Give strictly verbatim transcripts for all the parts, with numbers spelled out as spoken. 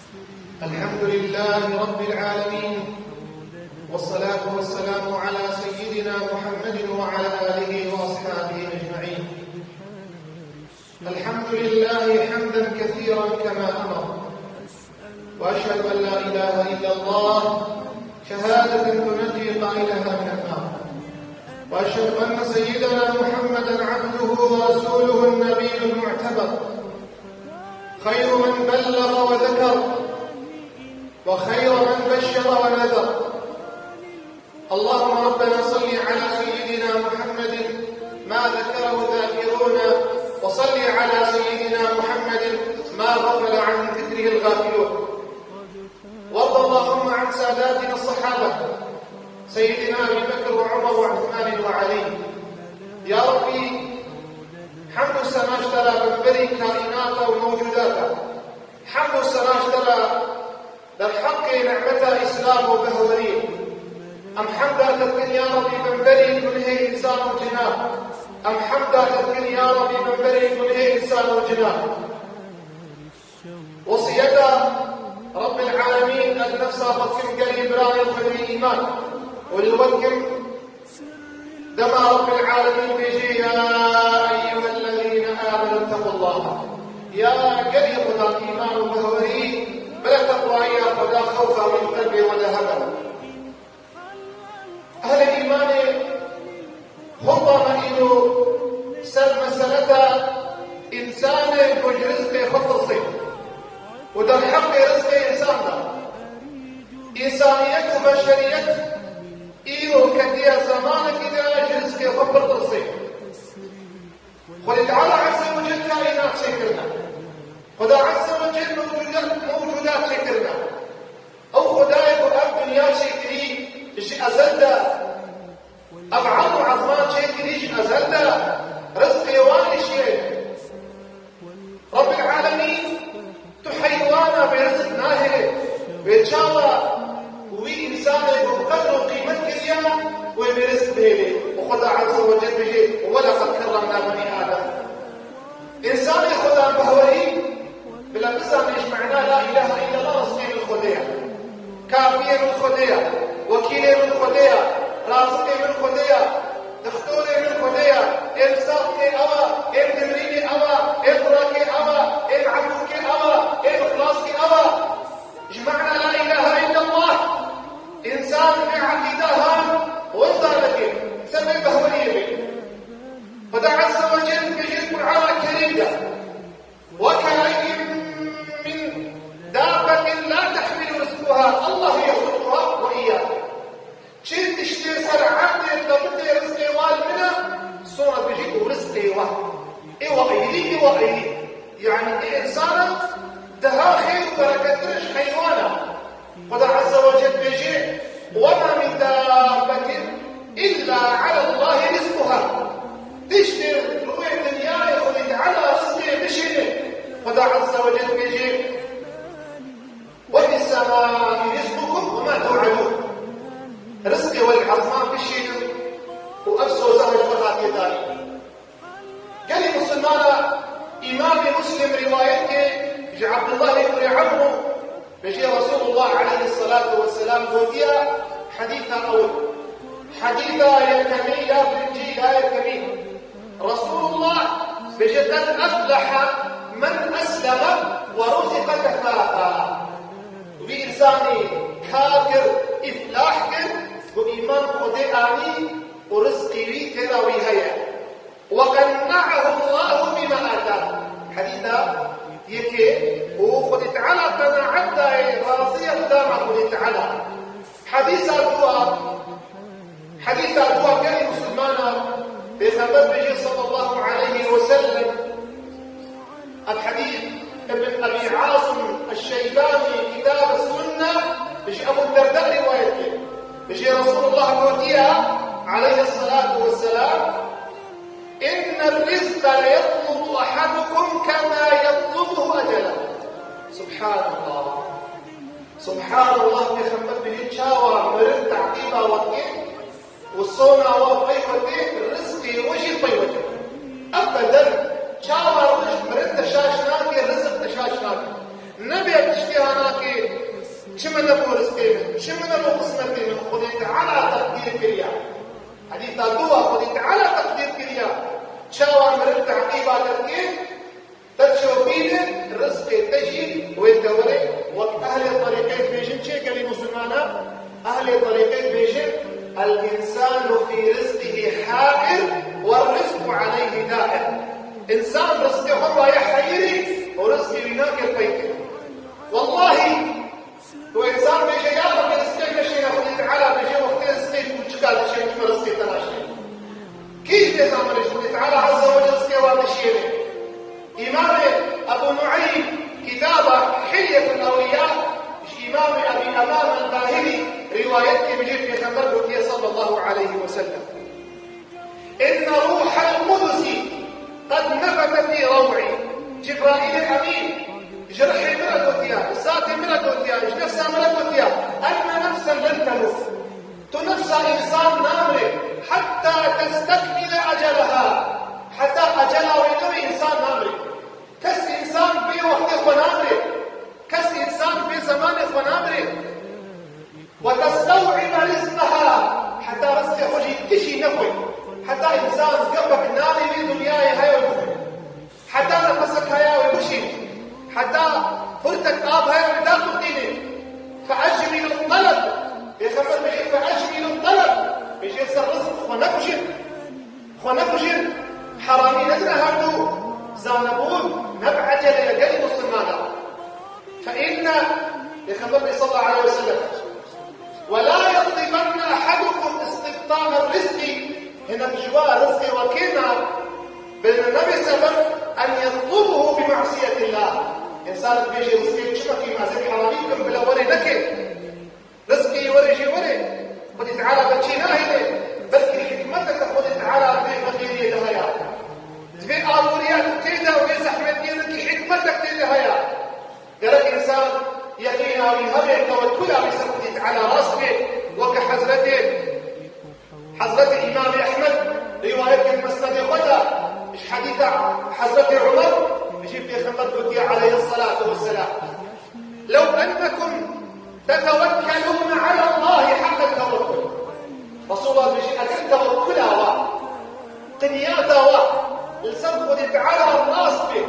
الحمد لله رب العالمين، والصلاة والسلام على سيدنا محمد وعلى آله وأصحابه أجمعين. الحمد لله حمدا كثيرا كما أمر، وأشهد أن لا إله إلا الله شهادة تنجي قائلها من النار، وأشهد أن سيدنا محمدا عبده ورسوله النبي المعتبر، خير من بلغ وذكر، وخير من بشر ونذر. اللهم ربنا صل على سيدنا محمد ما ذكره الذاكرون، وصل على سيدنا محمد ما غفل عن ذكره الغافلون. وارض اللهم عن ساداتنا الصحابة، سيدنا أبي بكر وعمر وعثمان وعلي. يا ربي، حمد و سنا ji te re, binberî kaînata û mewcûdata. Hemd û sena ji te re derheqê nimeta Îslam û bihwerî. Em hemda te dikin ya Rebî binberî gunehê însan û cina. Em hemda te dikin ya Rebî binberî gunehê însan û cina. Wesiyeta Rebbil Alemîn ez nefsa xwe dikim gelî birayê xwe dî îman û li we dikim. Dema Rebbil Alemîn bêjê, "Ya eyyuhellezîne âmenû ttequllâh." Ya gelî Xudan îman û bihwerî, bila teqwayî ya Xuda xewfa wî di qelbê we de hebe. Ehlê îmanê, xutba me îro ser meseleta însanê ku ji rizqê xwe tirse û derheqê rizqê însan de. Însaniyet û beşeriyet îro ketiye zemanekî de ji rizqê xwe pir tirse. Xwedê Teala Azze ve Celle kaînat çêkirine. Xuda Azze ve Celle mewcudat, mewcudat çêkirine. Ew Xwedayê ku ev dinya çêkirî ji ezel de, ev erd û ezman çêkirî ji ezel de, rizqê wan jî heye. Rebbil Alemîn, tu heywana bêrizik nahêlê. Wê çawa wî însanê ku qedr û qîmet kiriye, wê bêrizik bihêlê. Û Xweda Azze ve Celle bêje, "Welaqad kerremna benî Adem." Însanê Xweda bihwerî, bila bizanê ji mana la îlahe îllallah rizqê min Xwedê ye. Kafiyê min Xwedê ye, wekîlê min Xwedê ye, raziqê min Xwedê ye, dixtorê min Xwedê ye, ê misaxkê ew e, ê midirînê ew e, ê xurakê ew e, ê mebûkê ew e, ê xilaskê ew e. Ji mana la îlahe îllallah, însan vê eqîda han, wenda dike, ser vê behweriyê bê. Xweda Azze ve Celle dibêje Qur'ana Kerîm de, وكأين من دابة لا تحمل رزقها الله يرزقها وإياكم. Çi tiştê ser erdê dibitê rizqê wan min e, sonra dijî û rizqê wan. Ê wa eyrî, ê wa eyrî. Yanî ê însana daha xêr û berekettir ji heywana. Xweda Azze ve Celle bêje, "Ve ma min dabbetin illa alallahi rizquha." Tiştê li rûyê dinyayê Xwedê Teala rizqê bişîne. Xweda Azze ve Celle bêje, "Ve fis semai rizqukum ve ma tu'adun." Rizqê we li ezman bişîne û ev soza ji we hatiye dayîn. Gelî Musulmana, Îmamê Muslim rîwayet ke ji Abdullahê kurê Amrû, bêje Resulullah aleyhisselatu vesselam gotiya, hedîsa ew, hedîsa yekemî ya birincî ya yekemî. Resulullah bêje, "Qed efleha men esleme ve ruziqe kefafa." Wî însanî kar kir, îflah kir, ku îman Xwedê anî û rizqî wî têda wî heye. وقنعه الله بما آتاه. Hedîsa yekê, û Xwedê Teala qenaet dayê, razî ye bi dana Xwedê Teala. Hedîsa duwa, hedîsa duwa gelî Musulmana, Pêxember bêje sallallahu aleyhi ve sellem, ev hedîs Ibn Ebî Asim Eşşeybani Kitab Sunne ji Ebu Derda rîwayet kir. Bêje Resulullah gotiye aleyhisselatu vesselam, إن الرزق ليطلب أحدكم كما يطلبه أجله. Subhanallah. Subhanallah, Pêxember bêje çawa mirin teqîba we dike û sona we pey we tê, rizqê we jî pey we tê. Ebeden çawa roj mirin te şaş nake, rizq te şaş nake. Nebe tiştê hanakê, çi min nebû rizqê min, çi min nebû qismetê min, Xwedê Teala teqdîr kiriya. Hedîsa dû a, Xwedê Teala teqdîr kiriya. Çawa meriv teqîba te dike, te çopîne, rizqê te jî wê te were, wek ehlê terîqê dibêjin, çê gelî musulmana, ehlê terîqê dibêjin, "El-însanu fî rizqihî hair, we rizqu aleyhî dair." Însan rizqê xwe daye heyirî û rizqê wî nake peyke. Wellahî, tu însan bêje, "Ya Rebbi, rizqê neşêne", Xwedê Teala bêje, "Wextê rizqê kûçika dişê, çima rizqê te naşêne?" Kî ji dê zamirê ji Xwedê Teala Azze ve Celle rizqê wan dişêne? Îmamê Ebu Nueym kitaba Hilyetul Ewliya ji Îmamê Ebî Emame el-Bahilî rîwayet ke bêje Pêxember gotiye sallallahu aleyhi ve sellem. "Inne ruhel qudusi qed nefete fî rew'î." Cibraîlê Emîn ji rihê min re gotiya, ji zatê min re gotiya, ji nefsa min re gotiya, "Enne nefsen len temut." Tu nefsa însan namire, "hetta testekmile eceleha." Heta ecela wê newê însan namire. Kes însan bê wextê xwe namire. Kes însan bê zemanê xwe namire. "Ve testew'ibe rizqeha." Heta rizqê xwe jî tişî nexwe. Heta însan gefek nanê vê dinyayê heye wê bixwe. Heta nefesek heye wê bişîne. Heta hurtek av heye wê daxurtîne. "Fe ecmîlu teleb." Pêxember bêje, "Fe ecmîlu teleb." Bêje ser rizq xwe nekujin. Xwe nekujin, heramî nedine herdu, zanebûn ne bi ecelê ye gelî musulmana. Fe inne, Pêxember bê sallallahu aleyhi ve sellem, "Ve la yetlibenne ehadukum istibta'e rizqi." Hinek ji we rizqê we kêna, bi nebe sebeb en yetlubuhu bi masiyetillah. Însan dibêje, "Rizqê çi me kî, ez ê heramî bikim, bila werê neke." Rizqê were jî were, Xwedê Teala bi çê nahêle, belkî hikmeteke Xwedê Teala vê feqîriyê de heye. Di vê aboriya tu tê de û vê zehmetiyê de kî hikmetek tê de heye. Gerek însan yeqîna wî hebe, tewekkula wî ser Xwedê Teala rast be, weke Hezretê, Hezretê Îmamê Ehmed rîwayet kir Mesnedê xwe de, ji hedîsa Hezretê Umer, jî Pêxember gotiye aleyhisselatu vesselam. "Lew ennekum tetewekkelûne alallâhi hekkel tewekkul." Resulullah dibêje, eger tewekkula we, qinyata we li ser Xwedê Teala rast be,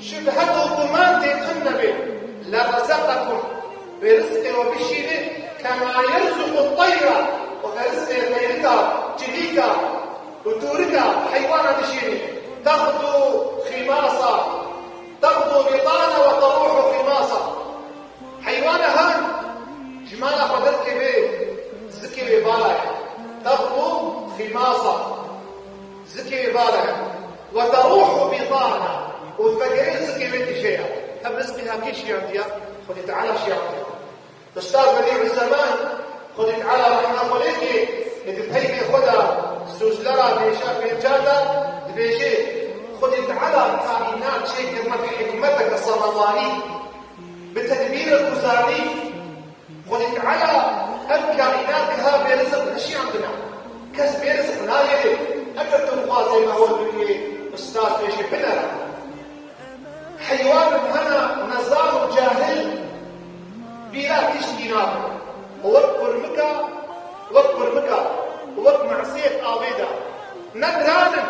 şubhet û guman tê tune nebe, "lerezeqekum", wê rizqê we bişîne, "kema yerzuqu teyra", weke rizqê teyrika, çivîka û tûrika, heywana dişîne, "texdu xîmasa", "texdu bitana ve teruhu xîmasa". Heywana han ji mala xwe derkeve, zikê wê bala ye. Texdu xîmasa. Zikê wê bala ye. Ve teruhu bitana. Û vegere zikê wê tije ye. Ev rizqê ha kê şiyandiya? Xwedê Teala şiyandiya. Ustaz Bedîuzzeman, Xwedê Teala rehma xwe lê ke, di peymê xwe de, Sûzlera Pêşa Pênca de dibêje, Xwedê Teala kaînat çêkirine bi hikmeteke seremanî. Bi tedbîrek û zanî, Xwedê Teala ev kaînat niha bê rizq neşiyandine. Kes bê rizq nayê. Eger tu dixwazê mehûr bikî, ustaz bêje binere. Heywan hene nezan û cahil, bîra tiştî nakin. Wek kurmika, wek kurmika, wek meseyek avê de. Ne diran in.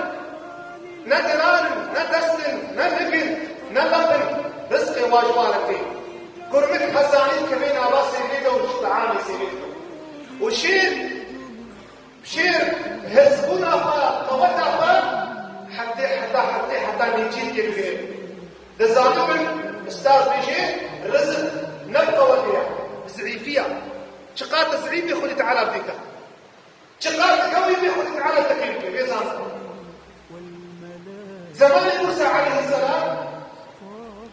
Ne diran in, ne dest in, ne lig in, ne lap in, rizqê wan ji wan re tê. Kurmik hezanî dikeve nava sêvê de û ji teamê sêvê dike. Û şêr, şêr hizbûna xwe, qeweta xwe, hetê, heta, hetê, heta nêçîrkê bigire. Dizanibin, ustaz bêje, rizq ne bi qewetê ye, bi zîfî ye. Çiqas te zîfî Xwedê Teala bidîte. Çiqas gewî bê Xwedê Teala tekê bike, bê zan. Zemanê Mûsa aleyhisselam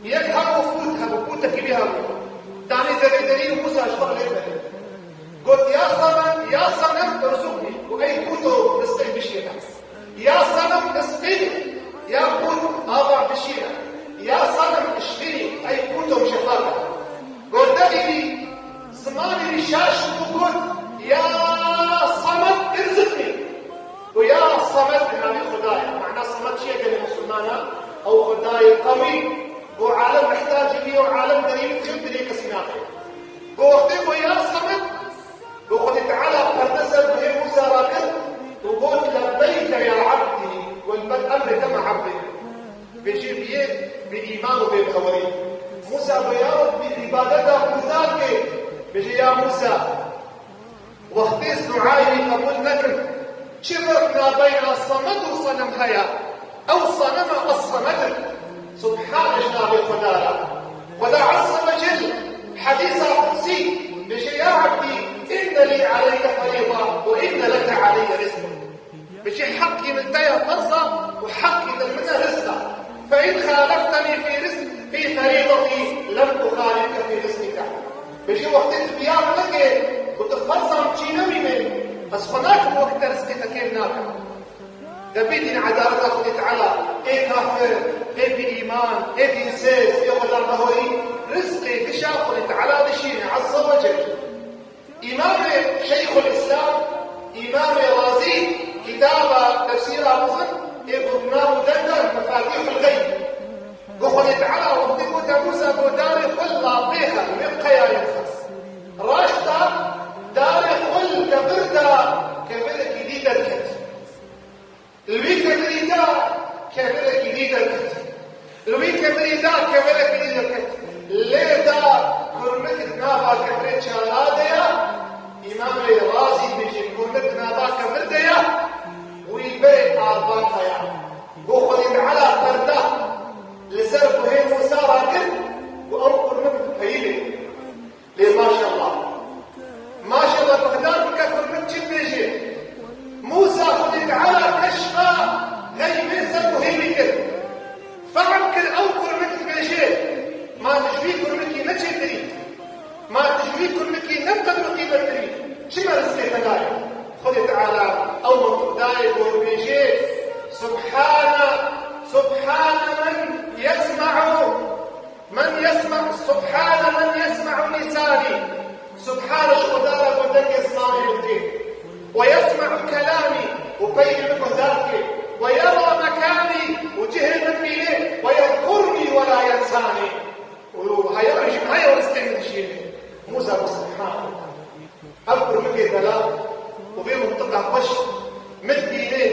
yek hebû pût hebû, pûtekî wî hebû. Danî zerê derî û Mûsa ji xwe lê berdî. Got, "Ya Senem, ya Senem, irzuqnî." Û ey pûto rizqê bişêne. "Ya Senem, isqînî." Ya pût, ava bişîne. "Ya Senem, işfînî." Ey pûto şefa be. Got, Dehî zimanî wî şaş bû, got, "Ya Semed, irziqnî." Û ya Semed bi navê Xwedayê. Mana Semed çi ye gelê Musulmana? Ew Xwedayê qewî. Û alem mihtacî wî ye û alem derî Musa go, ya Rabbî, îbadeta Musa ke. Bêje, ya Musa, wextê duayê wî qebûl nekin, çi ferq nabeyna semed û senem heye? Ew senema ez semed im. Subhane ji navê Xweda re. Xweda Azze ve Cel, hedîsa qudsî, bêje, ya ebdî, inne lî aleyke ferîda ve inne leke aleyye rizqa. Bêje, heqî li te ye ferz e û heqî li min e rizq e. Fe in xalefteni fî rizq, fî ferîdetî lem uxalifke fî rizqike. Bêje, wextê tu biya min neke ku tu ferza min çî nebîne, ez xwe nakim wek te rizqê te kêm nakim. Te bidîn edaleta Xwedê Teala, ê kafir, ê bî îman, ê dînsêz, ê xwedanehorî, rizqê gişa Xwedê Teala dişîne, Azze ve Cel. Îmamê Şeyxul Îslam, Îmamê Razî, kitaba tefsîra mezin ê ku bi nav û deng de Mefatîhul Xeyb. Go Xwedê Teala wextê gote Mûsa, go darê xwe li lapê xe, li wê qeyayê xe. Raşta darê xwe li kevir da, kevirekî dî derket. Li wî kevirî da kevirekî dî derket. Li wî kevirî da kevirekî dî derket. Lê da kurmik di nava kevirê çala de ya, Îmamê Razî dibêje, kurmik di nava kevir de ya, wî berê avan haya. Go Xwedê Teala perde li ser guhê Mûsa rakir, go ew kurmik dipeyivê. Lê maşallah. Maşallah, guhdar bike kurmik çi dibêje. Mûsa Xwedê Teala keşfa xeybê ser guhê wî kir. Fehm kir ew kurmik dibêje. Ma tu ji wî kurmikî ne çêtirî? Ma tu ji wî kurmikî ne qedr û qîmettirî? Çima rizqê te nayê? Xwedê Teala ew mintiq dayê ku dibêje, Subhane, Subhane men yesme'u Men yesma, Subhane men yesma'u lisanî. Subhane ji Xweda re ku dengê zimanê min tê. Ve yesma'u kelamî, û peyvê min guhdar dike. Ve yera mekanî, û cihê min bîne. Ve yezkurni ve la yensanî. Û heya jî, heya rizqê min dişîne. Mûsa go, Subhane. Ev kurmikê delal û vê mintiqa xweş min dibîne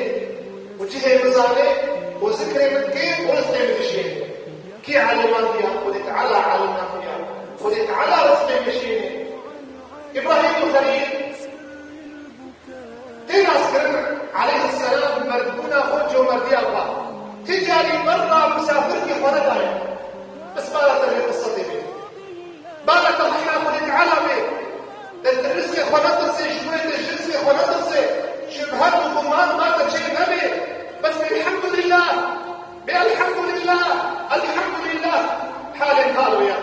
û cihê min zane û zikrê min dike û rizqê min dişêne. Kî aliman diya? Xwedê Teala aliman diya. Xwedê Teala rizqê min dişêne. Îbrahîm Xelîl tê naskirin, aleyhisselam, bi merdbûna xwe comerdiya xwe. Ti carî berra misafirkî xwe nedaye. Bes bala te vê qissetê bê. Bala te heyra Xwedê Teala bê. Li rizqê xwe netirsê, ji wê te ji rizqê xwe netirsê. Şibhet û guman ba te çê nebe. Bes bê elhamdulillah. Bê elhamdulillah. Elhamdulillah. Halê hal wê ya.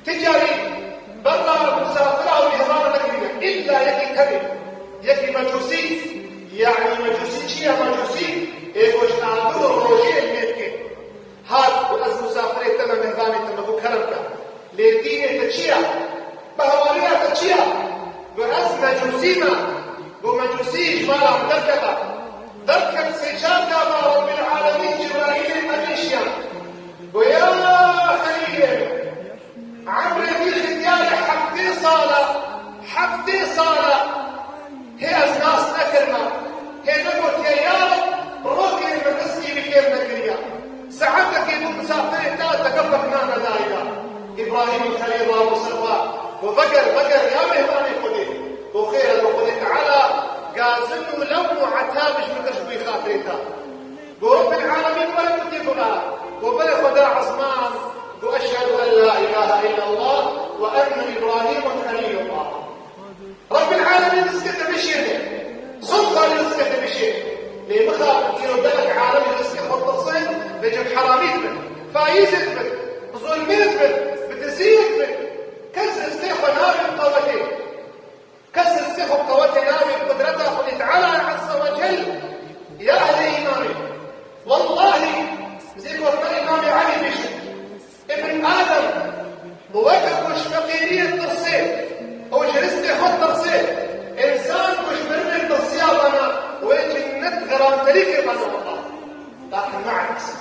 Ti carî berra misafira û mêhmana nekirîne. Îlla yekî tevî. Yekî mecûsî. Yanî mecûsî çi ye mecûsî? Ê ku ji agir û rojiyê lê dike. Hat û ez misafirê te me, mêhmanê te me, bû kerem ke. Lê dînê te çi ye? Bi hewaliya te çi ye? Got ez mecûsî me. Got mecûsî ji mala min derkeve. Derket sê çar gava Rabbil Alemîn Cibraîlê ev êşiya. Got ya Xelîlê min. Emrê wî xityarê heftê sal e, heftê sal e. Hê ez nas nekirime, hê negotiye ya Reb, rokê min rizqî wî kêm nekiriye. Saetekê bû misafirê te, te gefek nan nedayî de. Îbrahîm Xelîl rabû ser xwe, got veger, veger ya mêhmanê Xwedê. Got xêr e, got Xwedê Teala gazin û lewm û etab ji min kir ji bo xatirê te. Got Rabbil Alemîn were gotê, got a. Got belê Xweda ezman, got eşhedû en la îlahe illallah ve enne Îbrahîme xelîlullah. Rabbil Alemîn rizqê te bişêne. Zû xalî rizqê te bişêne. Lê mixabin îro gelek alemî rizqê xwe ditirsin, bêjin heramî dibin, faîzê dibin, zulmê dibin, bi diziyê dibin. Kes rizqê xwe nabin qewetê. Kes rizqê xwe bi qewetê nabê, bi qudreta Xwedê Teala Azze ve Cel. Ya ehlê îmanê, wellahî, zê ku hema Îmamê Elî bêjin, Ibn Adem, weke ku ji feqîriyê ditirse û ji rizqê xwe ditirse, însan ku ji mirinê tirsiya bana, wê cennet garanterî kiribana, wallah. Lakin me'el esef.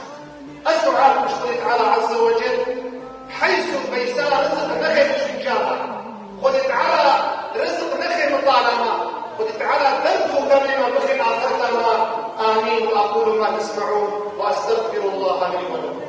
Ez dua dikim ji Xwedê Teala Azze ve Cel, heysu beysa rizq nexe tişkî cava. Xwedê Teala rizq nexe mitalama. Xwedê Teala derd û xemê me bixe axireta me. Amîn. Ve aqulu ma tesme'ûn ve estexfirullaha lî ve lekum.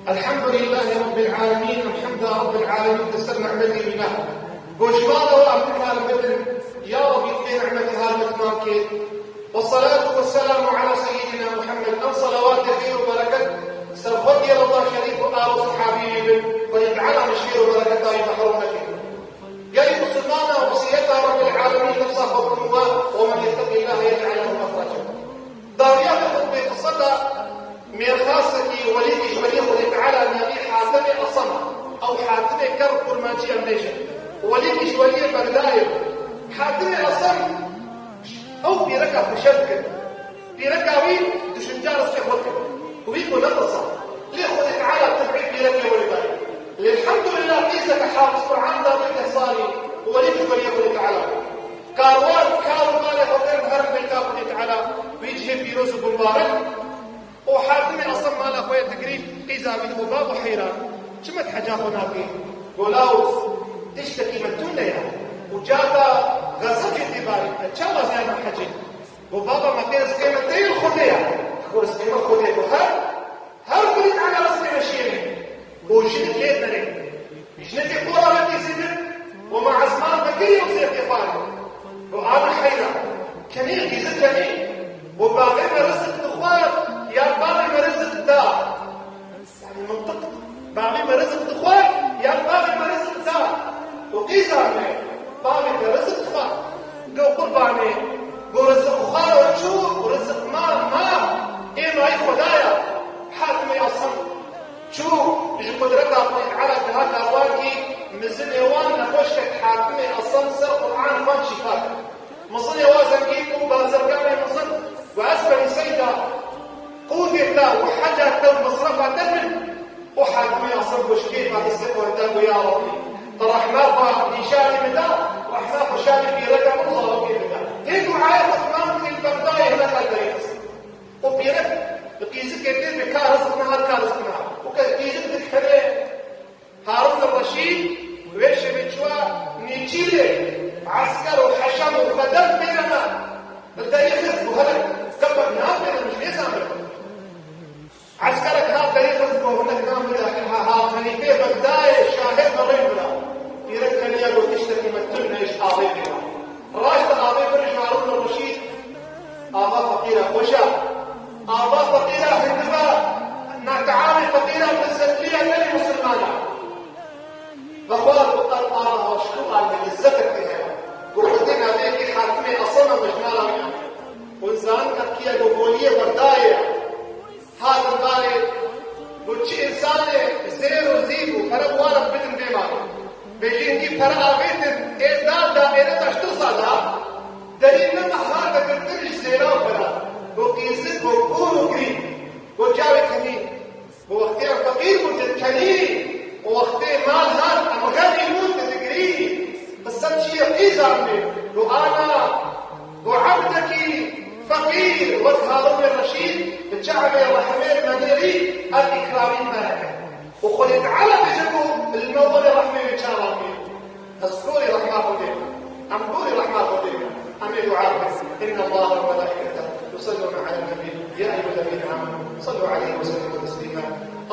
الحمد لله رب العالمين، الحمد رب العالمين، تسر نعمتي لله. Goşmana wa em dikarin bidin, ya Rabbi, tê ni'metî har min timam kê. والصلاة والسلام على سيدنا محمد. Em salawatê xêr û bereket ser xwediyê Reza Şerîf û al û sahabî wî bin. Xwedî Teala min şêr û bereketa wî mehrum neke. Gelî misilmana, wesiyeta Rabbil Alemîn nefsa xwe bikin we, ومن يتق الله يجعل له مخرجا. Dawiya vê xutbê qiseta mêrxasekî welîkî ji weliyê Xwedê Teala navî Hatimê Esem e. Ew Hatimê Ker Kurmancî em bêjin. Welîkî ji weliyê Bexdayê. Hatimê Esem ew pîreka xwe şer dikir. Pîreka wî düşünca rizqê xwe dikir. Wî ku neqisa. Lê Xwedê Teala tebî pîrekê wê daye. Lê elhamdulillah qîzeke hafiz Quran da bê deh salî. Welî ji weliyê Xwedê Teala. Karwan kar û malê xwe kirin herin beyta Xwedê Teala, wî cihê pîroz û mubarek. Û Hatimê Esem mala xwe yê digirî, qîza wî digo, babo heyran, çima tu heca xwe nakî? Go law, tiştekî me tune ya. Û cata xezeb jê tê barî, ez çawa ziyana hecê? Go baba, me tê rizqê me tê li Xwedê ya. Go rizqê me Xwedê, go her, her Xwedê Teala rizqê me şiyêne. Go jinik lê dinere. Jinikê pola me tê zêde, û me ezman vekirî û zêr tê xwarê. Û ana heyran. Kenê, qîzir kenê. Û bavê me rizik dixwar, ya bavê me rizik da. Yanî mintiq. Bavê me rizik dixwar, ya bavê me rizik da. Û qîza me, bavê me rizik dixwar. Go qurbanê, go rizik xwar û çû, rizik ma, ma. Ê mayî Xwedaya. Hatimê Esem. Çû ji qudreta Xwedê Teala diha karwankî mizinê wan nexweş kir Hatimê Esem ser Quran xwend şîfa kir. Mizinê wa zengîn bû, bazirganê mizin, û ez berî seyda qûtê te û heca te û misrefa te bin. Û Hatimê Esem goşkê xwe destê xwe da, got, ya Rabbî, tu rehma xwe nîşanî min da, rehma xwe şanî pîreka min û zarokê min da. Hê duaya xwe timam kir, Bexdayê hene qederî xist. Û pîrek bi qîzikê tê, bi ka rizq niha, ka rizq niha. Û ke qîzik dikire, Harûn Reşîd wê şevê çûya Nîçîrê, esker û heşem û xedem pêre me. Bi derî xist bû, hele, kepek niha pêre min jê zane. Eskerek hat derî xist bû, hinek nan bira, ha, ha, xelîfê Bexdayê şahid bi rê bira. Pîrek keniya got, tiştekî me tune ji avê pêre. Raşt avê bir ji Harûn Reşîd. Ava feqîra xweş e. Ava feqîra hindiva, na teamê feqîra lezzetliya gelê misilmana. Vexwar û qet ava şikû a lezzetek tê heye. Got, Xwedê navê yekê Hatimê Esem e, me ji mala wî anî. Hûn zanin qet kî ye? Got, Voliyê Bexdayê ye. Hatin balê, got, çi însanê zêr û zîv û pere warek bidin bê malê. Bêjî hingî pere avêtin, ê dal da, êne taş tirsa da. Derî nema hate girtin ji zêra û pera. Got, qîzin, got, kûr û girî. Got, çavê kenî. Got, wextê em feqîr bûn, tu dikenî. Û wextê mal hat, em xemî bûn, tu digirî. Qisset çi ye qîzan bê? Got, ana. Got, ebdekî feqîr wek Harûnê Reşîd bi çavê rehmê me nêrî, ev îkramî me neke. Û Xwedê Teala bêje ku li me were rehmê wê çavan bê. Ez gorî rehma Xwedê me. Em gorî rehma Xwedê me. Em ê dua bikin. إن الله وملائكته يصلون على النبي، يا أيها الذين آمنوا صلوا عليه وسلموا تسليما.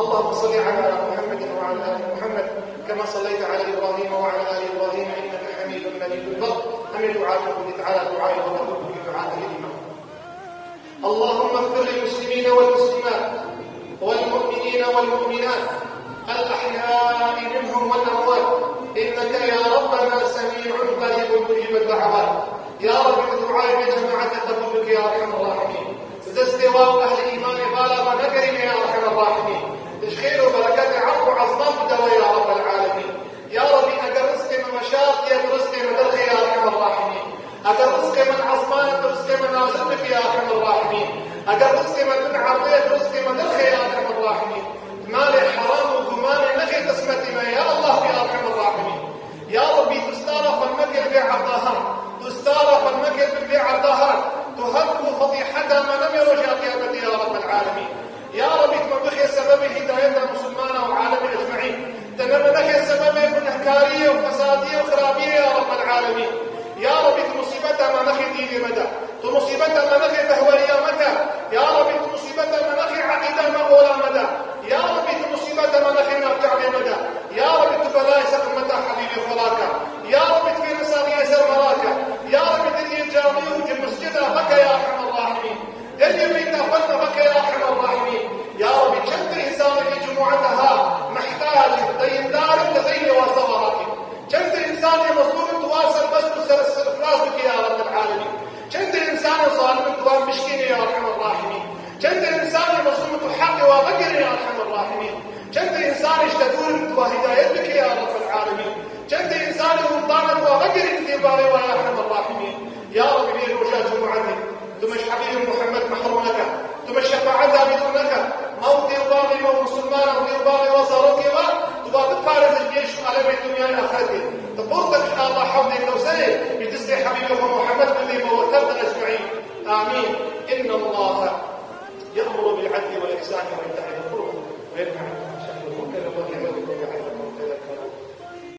اللهم صل على محمد وعلى آل محمد كما صليت على إبراهيم وعلى آل إبراهيم إنك حميد مجيد. Em ê dua bikin. Xwedê Teala duayê xwe qebûl bike, dua ehli îman. اللهم اغفر للمسلمين والمسلمات والمؤمنين والمؤمنات الأحياء منهم والأموات إنك يا ربنا سميع قريب مجيب الدعوات. Ya Rabbî, tu duayê vê cemaetê qebûl bike ya Erhemer Rahimîn. Tu destê wan ehlî îmanê bala xwe negerîne ya Erhemer Rahimîn. Tu ji xêr û bereketê erd û ezman bide we ya Rabbel Alemîn. Ya Rabbî, eger rizqê me weşart ye, tu rizqê me derxe ya Erhemer Rahimîn. Eger rizqê me li ezman e, tu rizqê me nazil bike ya Erhemer Rahimîn. Eger rizqê me bin erdê ye, tu rizqê me derxe ya Erhemer Rahimîn. Malê heram û gumanê nexê qismetê me ya Allah ya Erhemer Rahimîn. Ya Rabbî, tu stara xwe meke li vê erda han. Tu stara xwe meke li vê erda han. Tu her ku fedîheta me nebe rojê qiyametê ya Rabbel Alemîn. Ya Rabbî, tu me bixê sebebê hîdayeta misilmana û alemê ecmeîn. Tu me nexê sebebê gunehkariyê û fesadiyê û xirabiyê ya Rabbel Alemîn. Ya Rabbî, tu musîbeta me nexê dînê me de. Tu musîbeta me nexê behweriya me de. Ya Rabbî, tu musîbeta me nexê eqîda me ola me de. Ya Rabbî, tu musîbeta Ya Rabbi, tu belayê ser ummeta Habîbê xwe rake. Ya Rabbi, tu bêmisaliyê ser me rake. Ya Rabbi, dilê camî û di miscida veke ya Erhemer Rahimîn. Dilê beyta xwe me veke ya Erhemer Rahimîn. Ya Rabbi, çend insanê di cumûeta ha mihtac in, deyndar in, di xeyrê wasta we rake. Çend insanê mezlûm in, tu wan serbest û ser-, serfiraz bike ya Rabbel Alemîn. Çend insanê zalim in, tu wan bişkêne ya Erhemer Rahimîn. Çend insanê mezlûm in, tu heqê wan vegere ya Erhemer Rahimîn. Çend insanê ji te dûr in, tu wan hidayet bike ya Rabbel Alemîn. Çend insanê hûn dane, tu wan vegere, tu tê barê wan ya Erhemer Rahimîn. Ya Rabbi, vê roja cumûetê tu me ji Habîbê Muhammed mehrum neke. Tu me şefaeta wî dûr neke. Mewtê û bavê we û misilmana û dê û bavê we, zarokê we, tu ba biparêze ji bê ji alemê dinyayê axiretê. Tu qurtek ji ava hewdê Kewserê, bi destê Habîbê xwe Muhammed bidê me we tev de ecmaîn. Amîn. إن الله يأمر بالعدل والإحسان وإيتاء